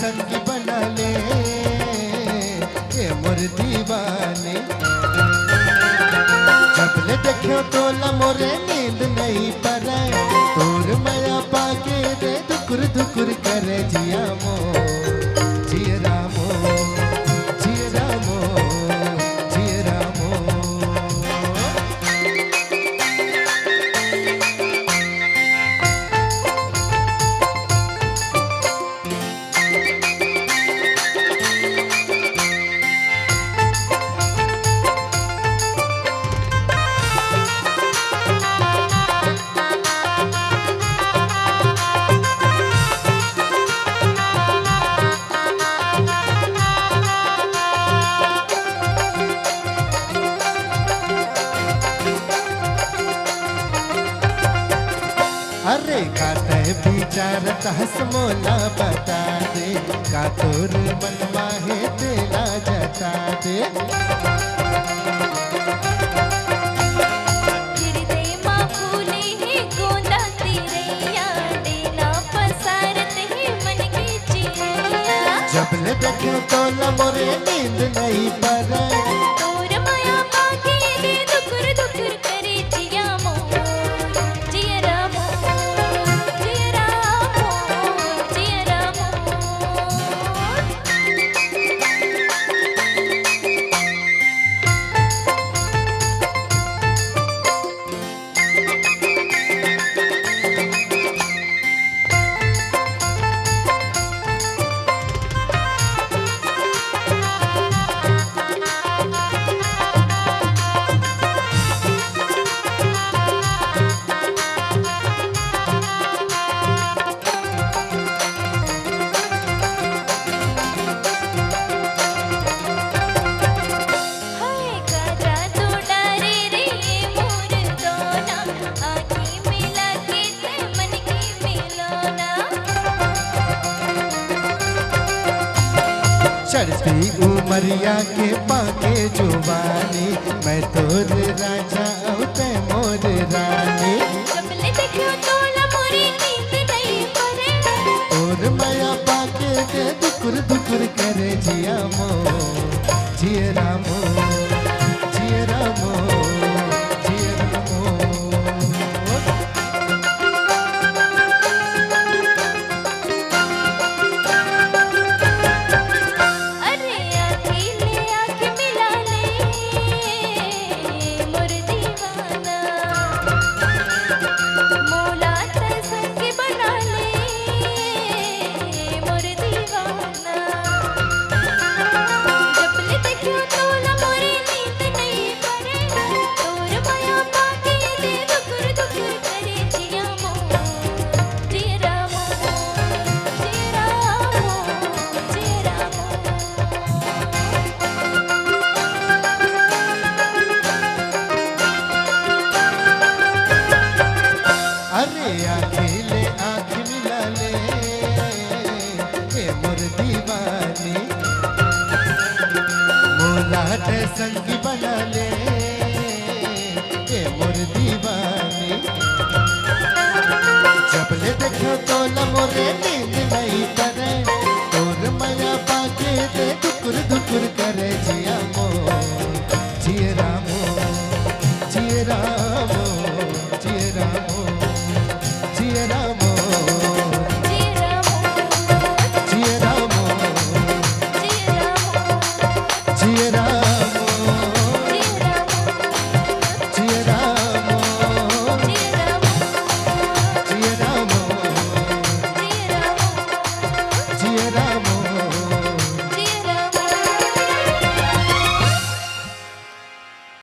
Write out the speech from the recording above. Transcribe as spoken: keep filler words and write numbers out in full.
संगी बना ले, ए मोर दीवानी। जब ले देख्यों तोला मोरे नींद नइ परे, तोर मया पाके दे धुकुर धुकुर करे जिया मोर, जियरा मोर, जियरा मोर, जियरा मोर। अरे का तैं बिचारत हस मोला बता दे, का तोर मन मा हे तेला जता दे। हृदय मा फूले हे गोंदा तिरैया, डेना पसारत हे मन के चिरैया। जब ले देख्यों तोला मोरे नींद नइ परे। तोर मया पाके दे धुकुर धुकुर करे जिया मोर, जियरा मोर, जियरा मोर, जियरा मोर। हाय का जादू डारे रे मोर दोना, आँखी मिला के तैं मन के मिलो ना। चढ़ती उमरिया के पाके जुबानी, मैं तोर राजा अउ तैं मोर रानी। जब ले देख्यों तोला मोरे नींद नइ परे। तोर मया पाके दे धुकुर धुकुर करे जिया मोर, जियरा मोर, जियरा मोर, जियरा मोर। अरे आँखी ले आँखी मिला ले, मोर दीवाना। मोला तैं संगी बना ले, मोर दीवाना। जब ले देख्यों तोला मोरे नींद नइ परे। तोर मया पाके दे धुकुर धुकुर करे जिया मोर, जियरा मोर, जियरा मोर, जियरा मोर। अरे आँखी ले आँखी मिला ले, ए मोर दीवानी। मोला तैं संग